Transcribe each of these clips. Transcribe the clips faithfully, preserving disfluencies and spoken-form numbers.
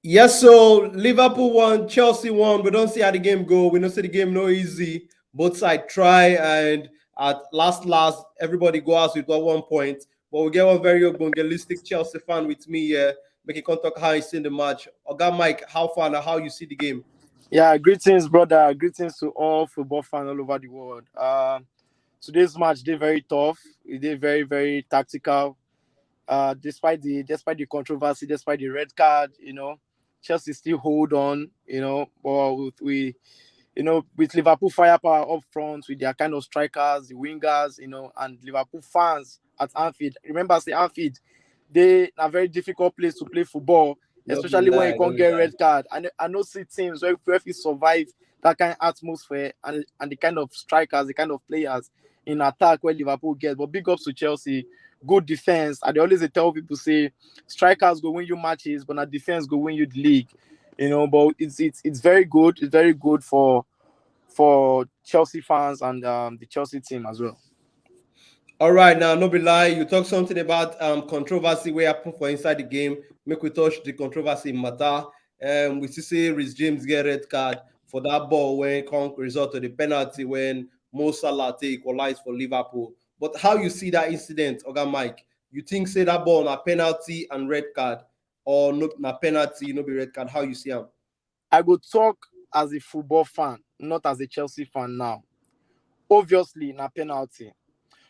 Yes, so Liverpool won, Chelsea won. We don't see how the game go. We don't see the game no easy. Both side try, and at last, last, everybody go out with one, one point. But we get one very evangelistic Chelsea fan with me here. Make it come talk how he seen the match. Oga Mike, how far and how you see the game? Yeah, greetings, brother. Greetings to all football fans all over the world. Uh, today's match, they very tough. It they very, very tactical. Uh, despite the despite the controversy, despite the red card, you know, Chelsea still hold on, you know, but with, we, you know, with Liverpool firepower up front, with their kind of strikers, the wingers, you know, and Liverpool fans at Anfield. Remember, say Anfield, they a very difficult place to play football, No be especially when lie, you no can't be get lie. red card. And I know see teams where if you survive that kind of atmosphere and, and the kind of strikers, the kind of players in attack where Liverpool get. But big ups to Chelsea, good defense. I dey always dey tell people say strikers go win you matches, but na defense go win you the league. You know, but it's it's it's very good. It's very good for for Chelsea fans and um, the Chelsea team as well. All right, now no be lie. You talk something about um controversy where happen for inside the game. Make we touch the controversy matter. Um, we see say Reece James get red card for that ball when come result of the penalty when Mo Salah take equalize for Liverpool. But how you see that incident, Oga Mike? You think say that ball na penalty and red card, or no na penalty, no be red card? How you see am? I go talk as a football fan, not as a Chelsea fan now. Obviously, na penalty.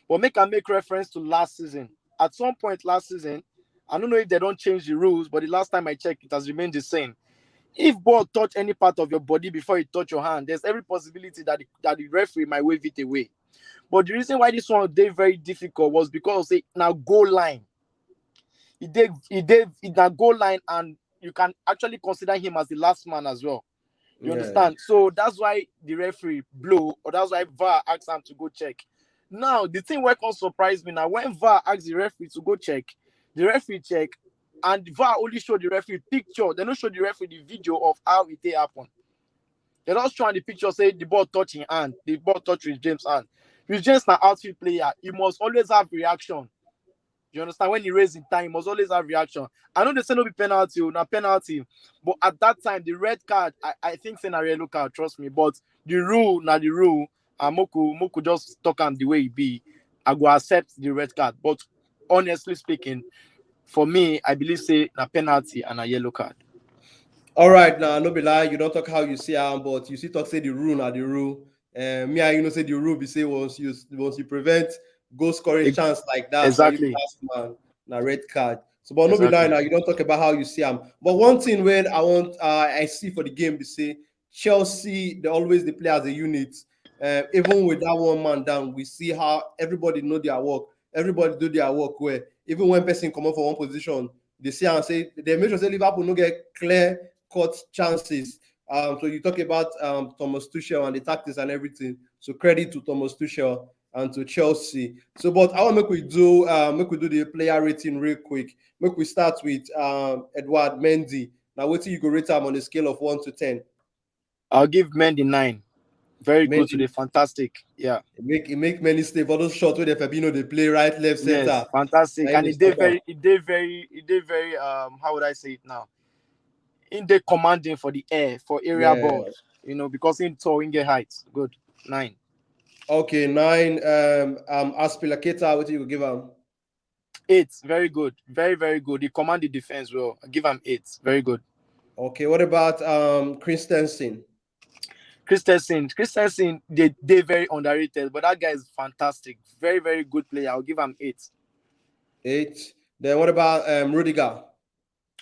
But make I make reference to last season. At some point last season, I don't know if they don't change the rules, but the last time I checked, it has remained the same. If ball touch any part of your body before it touch your hand, there's every possibility that the, that the referee might wave it away. But the reason why this one dey very difficult was because say na goal line. It dey it dey it na goal line, and you can actually consider him as the last man as well. You Yeah. Understand? So that's why the referee blow, or that's why VAR asked him to go check. Now the thing where can surprise me now when VAR asked the referee to go check, the referee check, and VAR only show the referee picture. They don't show the referee the video of how it dey happen. They don't show am the picture say the ball touch in hand, the ball touch with James hand. With James na outfield player, he must always have reaction. You understand? When he raise in time, he must always have reaction. I know they say no be penalty, oh, na penalty. But at that time, the red card, I, I think say na yellow card, trust me. But the rule, na the rule. And Moku, Moku just talk am the way he be. I go accept the red card. But honestly speaking, for me, I believe say na penalty and a yellow card. All right, now no be lie. You don't talk how you see am, but you see talk say the rule na the rule. Uh, me and you know say the rule be say once you once you prevent goal scoring Ex- chance like that, exactly. Last man na red card. So, but no be lie Exactly. Now. You don't talk about how you see am. But one thing when I want uh, I see for the game be say Chelsea they always they play as a unit. Uh, even with that one man down, we see how everybody know their work. Everybody do their work well. Even when person come up for one position, they see and say they make sure say Liverpool no get clear cut chances. Um, so you talk about um, Thomas Tuchel and the tactics and everything. So credit to Thomas Tuchel and to Chelsea. So, but I want make we do uh, make we do the player rating real quick. Make we start with um, Edouard Mendy. Now, what do you go rate him on a scale of one to ten? I'll give Mendy nine. Very good Mendy. Today, fantastic. Yeah. It make it make many stay for those shots where the Fabinho they play right, left, Yes, center. fantastic. Right, And it did center. very, it did very, it did very. Um, how would I say it now? In the commanding for the air, for area Yeah. balls. You know, because in tall, in get height. Good. Nine. Okay, nine. Um, um, Azpilicueta, what do you give him? Eight. Very good. Very, very good. He command the defense well. I give him eight. Very good. Okay, what about um Christensen? Christensen. Christensen, they they very underrated, but that guy is fantastic. Very, very good player. I'll give him eight. Eight. Then what about um Rudiger?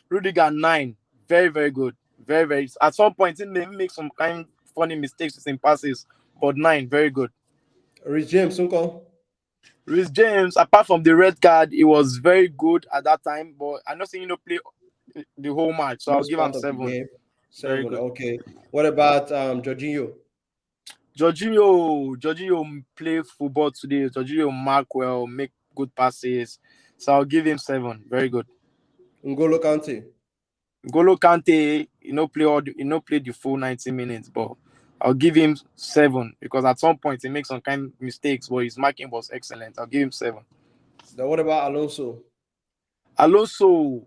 Rudiger nine. Very, very good. Very, very. At some point, he may make some kind funny mistakes with him passes, but nine. Very good. Reece James, Uncle. Reece James, apart from the red card, he was very good at that time, but I know say he no play the whole match, so I'll Most give part him of the seven. game. Very Seven. good. Okay. What about um Jorginho? Jorginho, Jorginho play football today. Jorginho mark well, make good passes. So I'll give him seven. Very good. N'Golo Kante. Golo Kante, you know, play all the, you know, play the full ninety minutes, but I'll give him seven because at some point he makes some kind of mistakes, but his marking was excellent. I'll give him seven. Then what about Alonso? Alonso,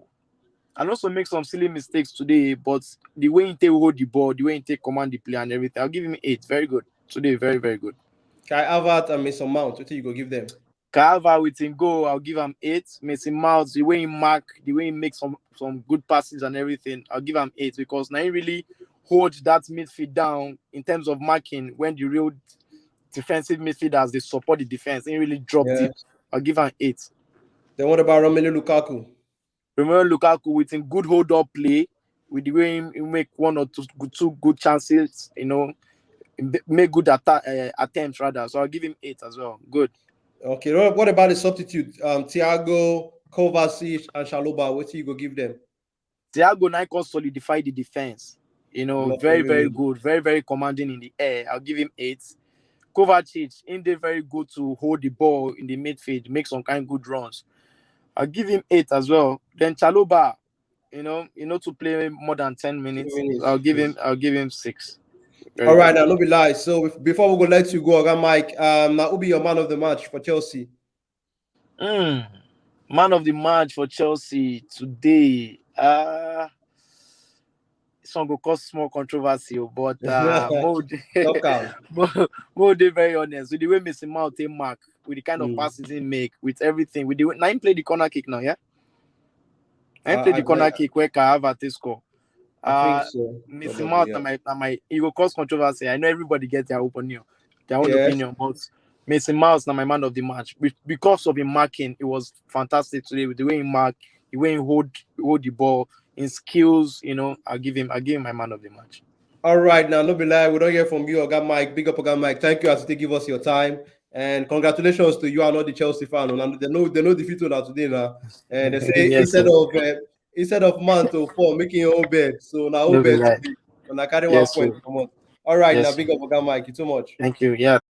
Alonso make some silly mistakes today, but the way he take hold the ball, the way he take command the play and everything, I'll give him eight. Very good today, very, very good. Kai Havertz and Mason Mount, what you go give them? Kai Havertz with him goal, I'll give him eight. Mason Mount, the way he mark, the way he make some some good passes and everything, I'll give him eight because now he really hold that midfield down in terms of marking when the real defensive midfielders they support the defense. He really dropped Yeah. it. I'll give him eight. Then what about Romelu Lukaku? Romelu Lukaku with him good hold up play, with the way he, he make one or two good, two good chances, you know, he ma- make good atta- uh, attempts rather. So I'll give him eight as well. Good. Okay, what what about the substitute? Um, Thiago, Kovacic, and Chalobah. What you go give them? Thiago now can solidify the defense. You know, Not very, very really. good, very, very commanding in the air. I'll give him eight. Kovacic, in there very good to hold the ball in the midfield, make some kind good runs. I'll give him eight as well. Then Chalobah, you know, you know to play more than ten minutes. minutes, I'll give yes. him. I'll give him six. Very All good. Right, now, no be lie. So if, before we go let you go, Oga Mike, um, now who be your man of the match for Chelsea? Mm. Man of the match for Chelsea today. Uh this one go cause small controversy, oh, but uh, Mo, Talk am. Mo, Mo dey very honest with the way Mason Mount take mark, with the kind of Mm. passes he make, with everything, with the way, now he play the corner kick now, yeah. Now he I- play the I- corner I- kick where Kai Havertz score. I Uh, think so. Mason Probably, Mount yeah. na my na my he go cause controversy. I know everybody get their opinion, their own Yes. opinion, but Mason Mount na my man of the match. Be- because of him marking, it was fantastic today with the way he mark, the way he hold hold the ball, in skills. You know, I give him I give him my man of the match. All right, now, no be lie, we don't hear from you, Oga Mike. Big up, Oga Mike. Thank you as you give us your time, and congratulations to you and all the Chelsea fans. And they know they know the fit that today now, and they say Yes, instead sir. of uh, instead of man to four, making your own bed. So now No own be bed lie. today. And I carry Yes, one point. Sir. Come on. All right, Yes, now sir. Big up, Oga Mike. It's too much. Thank you. Yeah.